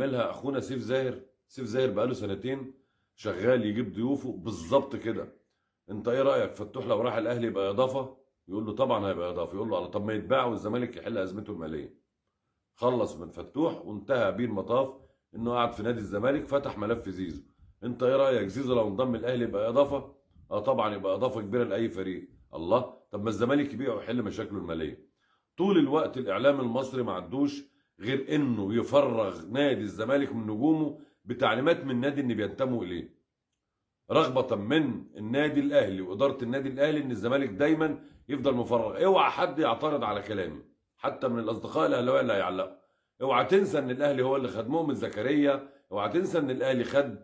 بيعملها اخونا سيف زاهر. سيف زاهر بقاله سنتين شغال يجيب ضيوفه بالظبط كده. انت ايه رايك فتوح لو راح الاهلي يبقى اضافه؟ يقول له طبعا هيبقى اضافه. يقول له على طب ما يتباع والزمالك يحل ازمته المالية. خلص من فتوح وانتهى بيه المطاف انه قعد في نادي الزمالك، فتح ملف زيزو. انت ايه رايك زيزو لو انضم الاهلي يبقى اضافه؟ اه طبعا يبقى اضافه كبيرة لاي فريق. الله، طب ما الزمالك يبيعه ويحل مشاكله المالية. طول الوقت الاعلام المصري ما عندوش غير انه يفرغ نادي الزمالك من نجومه بتعليمات من النادي اللي بينتموا اليه، رغبة من النادي الاهلي واداره النادي الاهلي ان الزمالك دايما يفضل مفرغ. اوعى حد يعترض على كلامي حتى من الاصدقاء الاهلاوية اللي هيعلقوا. اوعى تنسى ان الاهلي هو اللي خد مؤمن زكريا، اوعى تنسى ان الاهلي خد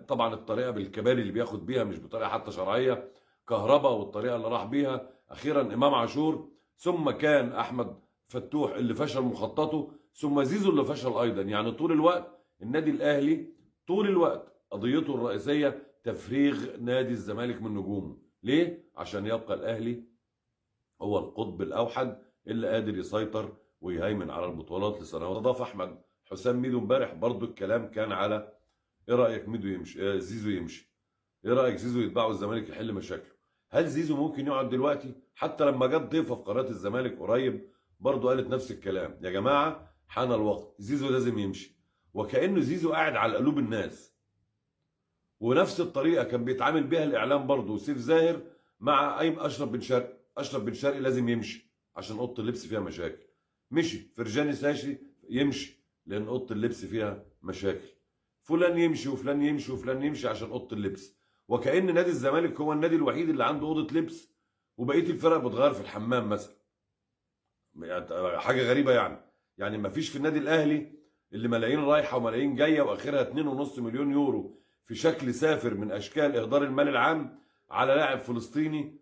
طبعا الطريقة بالكباري اللي بياخد بيها مش بطريقة حتى شرعية، كهربا والطريقة اللي راح بيها، اخيرا امام عاشور، ثم كان احمد فتوح اللي فشل مخططه، ثم زيزو اللي فشل ايضا. يعني طول الوقت النادي الاهلي طول الوقت قضيته الرئيسية تفريغ نادي الزمالك من نجومه. ليه؟ عشان يبقى الاهلي هو القطب الاوحد اللي قادر يسيطر ويهيمن على البطولات لسنوات. اضاف احمد حسام ميدو امبارح برضو الكلام كان على ايه رايك ميدو يمشي، زيزو يمشي، ايه رايك زيزو يتباع والزمالك يحل مشاكله؟ هل زيزو ممكن يقعد دلوقتي؟ حتى لما جت ضيفه في قناة الزمالك قريب برضو قالت نفس الكلام، يا جماعة حان الوقت، زيزو لازم يمشي. وكانه زيزو قاعد على قلوب الناس. ونفس الطريقة كان بيتعامل بيها الاعلام برضو سيف زاهر مع ايمن اشرف بن شرقي. اشرف بن شرقي لازم يمشي عشان اوضة اللبس فيها مشاكل، مشي. فرجاني ساشي يمشي لان اوضة اللبس فيها مشاكل، فلان يمشي وفلان يمشي وفلان يمشي عشان اوضة اللبس. وكأن نادي الزمالك هو النادي الوحيد اللي عنده اوضة لبس وبقية الفرق بتغير في الحمام مثلا. حاجة غريبة يعني ما فيش في النادي الاهلي اللي ملايين رايحة وملايين جاية واخرها 2.5 مليون يورو في شكل سافر من اشكال اهدار المال العام على لاعب فلسطيني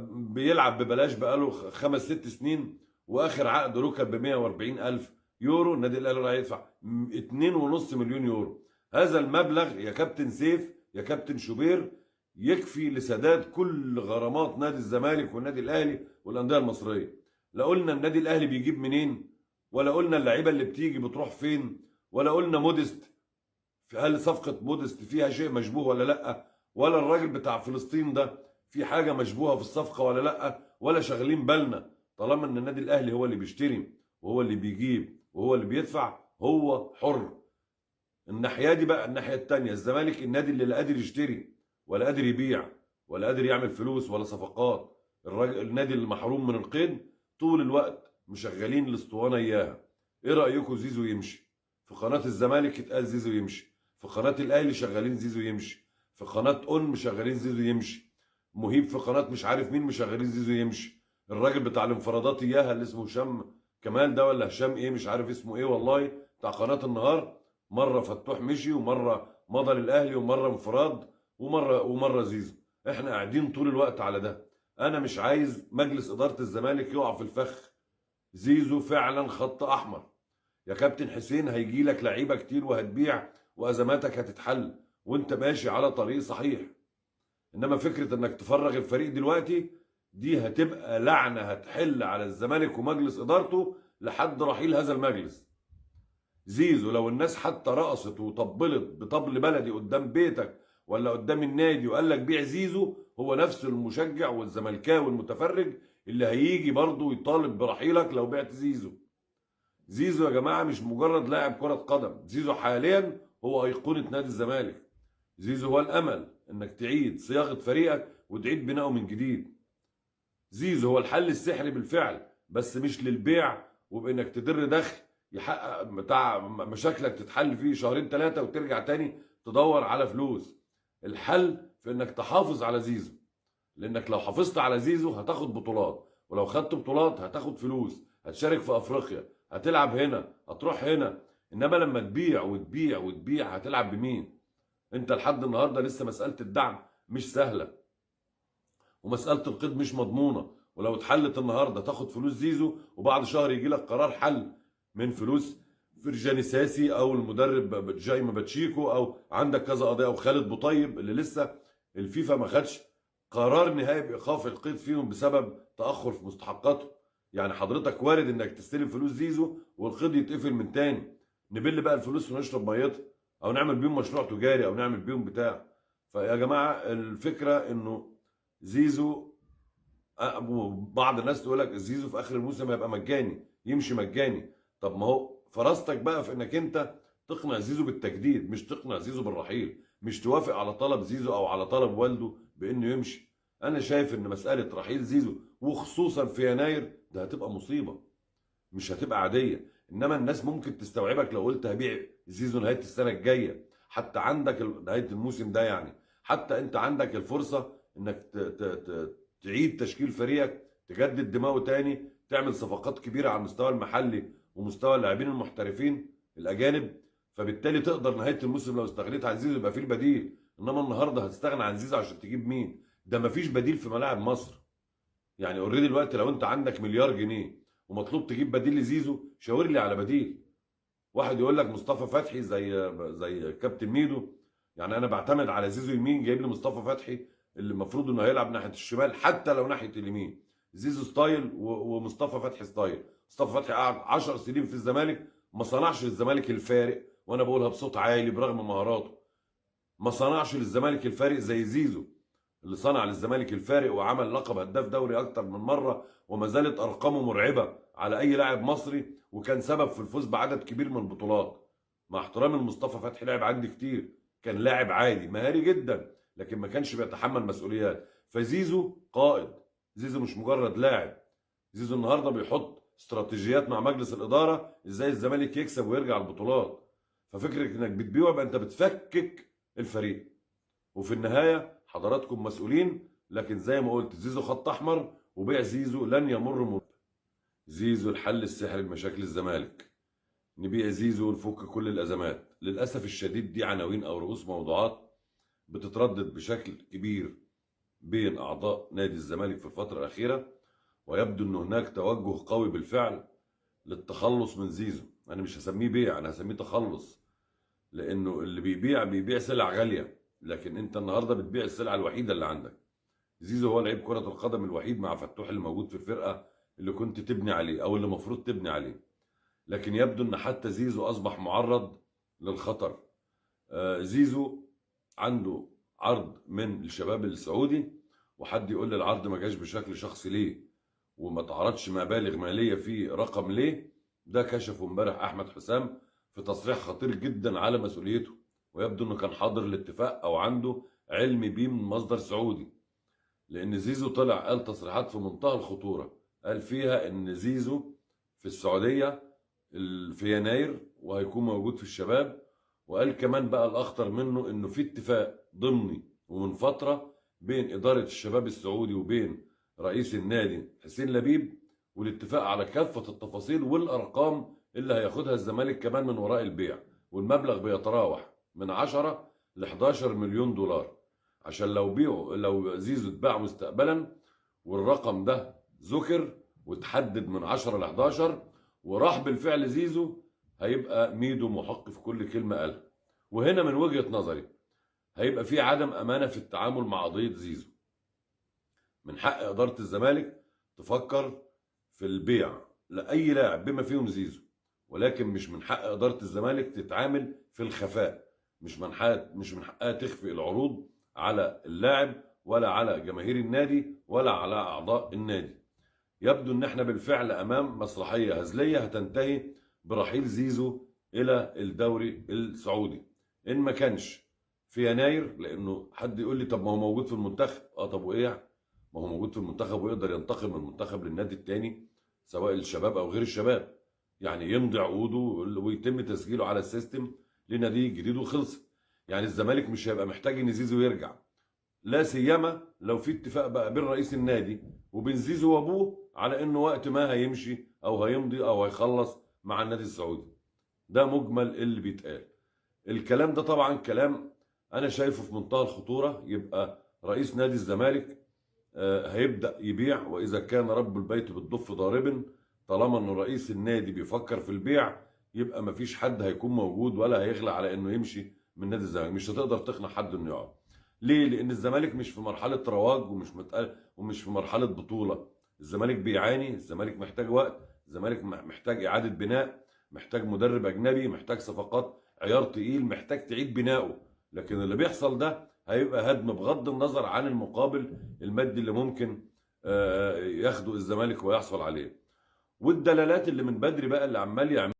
بيلعب ببلاش بقاله 5 6 سنين واخر عقد ركب ب 140 الف يورو. النادي الاهلي راح يدفع 2.5 مليون يورو. هذا المبلغ يا كابتن سيف يا كابتن شوبير يكفي لسداد كل غرامات نادي الزمالك والنادي الاهلي والاندية المصرية. لا قلنا النادي الاهلي بيجيب منين، ولا قلنا اللعيبة اللي بتيجي بتروح فين، ولا قلنا مودست هل صفقة مودست فيها شيء مشبوه ولا لا، ولا الراجل بتاع فلسطين ده في حاجة مشبوهة في الصفقة ولا لا، ولا شغالين بالنا. طالما ان النادي الاهلي هو اللي بيشتري وهو اللي بيجيب وهو اللي بيدفع هو حر. الناحية دي بقى، الناحية الثانية الزمالك النادي اللي لا قادر يشتري ولا قادر يبيع ولا قادر يعمل فلوس ولا صفقات، الراجل النادي اللي محروم من القيد طول الوقت مشغلين الاسطوانة اياها. ايه رايكم زيزو يمشي؟ في قناة الزمالك اتقال زيزو يمشي، في قناة الاهلي شغالين زيزو يمشي، في قناة اون مشغلين زيزو يمشي، مهيب في قناة مش عارف مين مشغلين زيزو يمشي، الراجل بتاع الانفرادات اياها اللي اسمه هشام كمال ده ولا هشام ايه مش عارف اسمه ايه والله بتاع قناة النهار، مرة فتوح مشي ومرة مضى للاهلي ومرة انفراد ومرة زيزو. احنا قاعدين طول الوقت على ده. انا مش عايز مجلس ادارة الزمالك يقع في الفخ. زيزو فعلا خط احمر يا كابتن حسين، هيجي لك لعيبة كتير وهتبيع وازماتك هتتحل وانت ماشي على طريق صحيح. انما فكرة انك تفرغ الفريق دلوقتي دي هتبقى لعنه هتحل على الزمالك ومجلس ادارته لحد رحيل هذا المجلس. زيزو لو الناس حتى رقصت وطبلت بطبل بلدي قدام بيتك ولا قدام النادي وقال لك بيع زيزو، هو نفس المشجع والزملكاوي المتفرج اللي هيجي برضه يطالب برحيلك لو بعت زيزو. زيزو يا جماعة مش مجرد لاعب كره قدم، زيزو حاليا هو ايقونة نادي الزمالك. زيزو هو الامل انك تعيد صياغة فريقك وتعيد بنائه من جديد. زيزو هو الحل السحري بالفعل، بس مش للبيع وبانك تدر دخل يحقق بتاع مشاكلك تتحل فيه شهرين ثلاثة وترجع تاني تدور على فلوس. الحل في انك تحافظ على زيزو، لانك لو حافظت على زيزو هتاخد بطولات، ولو خدت بطولات هتاخد فلوس، هتشارك في افريقيا، هتلعب هنا، هتروح هنا. انما لما تبيع وتبيع وتبيع هتلعب بمين؟ انت لحد النهارده لسه مسالة الدعم مش سهلة، ومسالة القيد مش مضمونه، ولو اتحلت النهارده تاخد فلوس زيزو وبعد شهر يجي لك قرار حل من فلوس فرجاني ساسي او المدرب جايمي باتشيكو، او عندك كذا قضية، او خالد بوطيب اللي لسه الفيفا ما خدش قرار نهائي بايقاف القيد فيهم بسبب تاخر في مستحقاته. يعني حضرتك وارد انك تستلم فلوس زيزو والقيد يتقفل من تاني. نبل بقى الفلوس ونشرب ميتها، او نعمل بيهم مشروع تجاري، او نعمل بيهم بتاع. فيا جماعة الفكرة انه زيزو، بعض الناس تقول لك زيزو في اخر الموسم هيبقى مجاني، يمشي مجاني. طب ما هو فراستك بقى في انك انت تقنع زيزو بالتجديد، مش تقنع زيزو بالرحيل، مش توافق على طلب زيزو او على طلب والده بانه يمشي. انا شايف ان مسالة رحيل زيزو وخصوصا في يناير ده هتبقى مصيبة، مش هتبقى عادية. انما الناس ممكن تستوعبك لو قلت هبيع زيزو نهاية السنة الجاية، حتى عندك نهاية الموسم ده، يعني حتى انت عندك الفرصة انك تعيد تشكيل فريقك، تجدد دماغه تاني، تعمل صفقات كبيرة على المستوى المحلي ومستوى اللاعبين المحترفين الاجانب، فبالتالي تقدر نهاية الموسم لو استغنيت عن زيزو يبقى فيه البديل. انما النهارده هتستغنى عن زيزو عشان تجيب مين؟ ده مفيش بديل في ملاعب مصر. يعني already دلوقتي لو انت عندك مليار جنيه ومطلوب تجيب بديل لزيزو، شاور لي على بديل. واحد يقول لك مصطفى فتحي زي كابتن ميدو، يعني انا بعتمد على زيزو يمين، جايب لي مصطفى فتحي اللي المفروض انه هيلعب ناحية الشمال حتى لو ناحية اليمين. زيزو style ومصطفى فتحي style. مصطفى فتحي قعد 10 سنين في الزمالك، ما صنعش للزمالك الفارق، وانا بقولها بصوت عالي برغم مهاراته، ما صنعش للزمالك الفارق زي زيزو اللي صنع للزمالك الفارق وعمل لقب هداف دوري اكتر من مرة، وما زالت ارقامه مرعبة على اي لاعب مصري، وكان سبب في الفوز بعدد كبير من البطولات. مع احترامي لمصطفى فتحي، لعب عندي كتير، كان لاعب عادي مهاري جدا، لكن ما كانش بيتحمل مسؤوليات. فزيزو قائد، زيزو مش مجرد لاعب. زيزو النهارده بيحط استراتيجيات مع مجلس الادارة ازاي الزمالك يكسب ويرجع البطولات. ففكره انك بتبيعه يبقى انت بتفكك الفريق، وفي النهاية حضراتكم مسؤولين. لكن زي ما قلت زيزو خط احمر، وبيع زيزو لن يمر مر. زيزو الحل السحري لمشاكل الزمالك، نبيع زيزو ونفك كل الازمات. للاسف الشديد دي عناوين او رؤوس موضوعات بتتردد بشكل كبير بين اعضاء نادي الزمالك في الفترة الاخيرة، ويبدو ان هناك توجه قوي بالفعل للتخلص من زيزو. انا مش هسميه بيع، انا هسميه تخلص، لانه اللي بيبيع بيبيع سلع غالية، لكن انت النهارده بتبيع السلعة الوحيدة اللي عندك. زيزو هو لعيب كره القدم الوحيد مع فتوح اللي موجود في الفرقة اللي كنت تبني عليه او اللي المفروض تبني عليه، لكن يبدو ان حتى زيزو اصبح معرض للخطر. زيزو عنده عرض من الشباب السعودي، وحد يقول لي العرض ما جاش بشكل شخصي ليه وما تعرضش مبالغ ماليه في رقم ليه؟ ده كشفه امبارح احمد حسام في تصريح خطير جدا على مسؤوليته، ويبدو انه كان حاضر الاتفاق او عنده علم بيه من مصدر سعودي، لان زيزو طلع قال تصريحات في منتهى الخطورة، قال فيها ان زيزو في السعودية في يناير وهيكون موجود في الشباب، وقال كمان بقى الاخطر منه انه في اتفاق ضمني ومن فترة بين ادارة الشباب السعودي وبين رئيس النادي حسين لبيب، والاتفاق على كافة التفاصيل والارقام اللي هياخدها الزمالك كمان من وراء البيع، والمبلغ بيتراوح من 10 ل 11 مليون دولار، عشان لو بيعوا لو زيزو اتباع مستقبلا والرقم ده ذكر وتحدد من 10 ل 11 وراح بالفعل زيزو، هيبقى ميدو محق في كل كلمة قالها. وهنا من وجهه نظري هيبقى في عدم امانه في التعامل مع قضية زيزو. من حق ادارة الزمالك تفكر في البيع لاي لاعب بما فيهم زيزو، ولكن مش من حق ادارة الزمالك تتعامل في الخفاء، مش من حقها تخفي العروض على اللاعب ولا على جماهير النادي ولا على اعضاء النادي. يبدو ان احنا بالفعل امام مسرحية هزلية هتنتهي برحيل زيزو الى الدوري السعودي، ان ما كانش في يناير. لانه حد يقول لي طب ما هو موجود في المنتخب، طب وايه؟ ما هو موجود في المنتخب ويقدر ينتقل من المنتخب للنادي الثاني سواء الشباب او غير الشباب، يعني يمضي عقوده ويتم تسجيله على ال system لنادي جديد وخلص. يعني الزمالك مش هيبقى محتاج ان زيزو يرجع، لا سيما لو في اتفاق بقى بين رئيس النادي وبين زيزو وابوه على انه وقت ما هيمشي او هيمضي او هيخلص مع النادي السعودي. ده مجمل اللي بيتقال. الكلام ده طبعا كلام انا شايفه في منتهى الخطورة. يبقى رئيس نادي الزمالك هيبدا يبيع، واذا كان رب البيت بالضف ضارب، طالما ان رئيس النادي بيفكر في البيع يبقى مفيش حد هيكون موجود ولا هيغلى على انه يمشي من نادي الزمالك. مش هتقدر تقنع حد انه يقعد. ليه؟ لان الزمالك مش في مرحلة رواج ومش في مرحلة بطوله. الزمالك بيعاني، الزمالك محتاج وقت، الزمالك محتاج اعاده بناء، محتاج مدرب اجنبي، محتاج صفقات عيار تقيل، محتاج تعيد بنائه. لكن اللي بيحصل ده هيبقى هدم بغض النظر عن المقابل المادي اللي ممكن ياخده الزمالك ويحصل عليه. والدلالات اللي من بدري بقى اللي عمال يعمل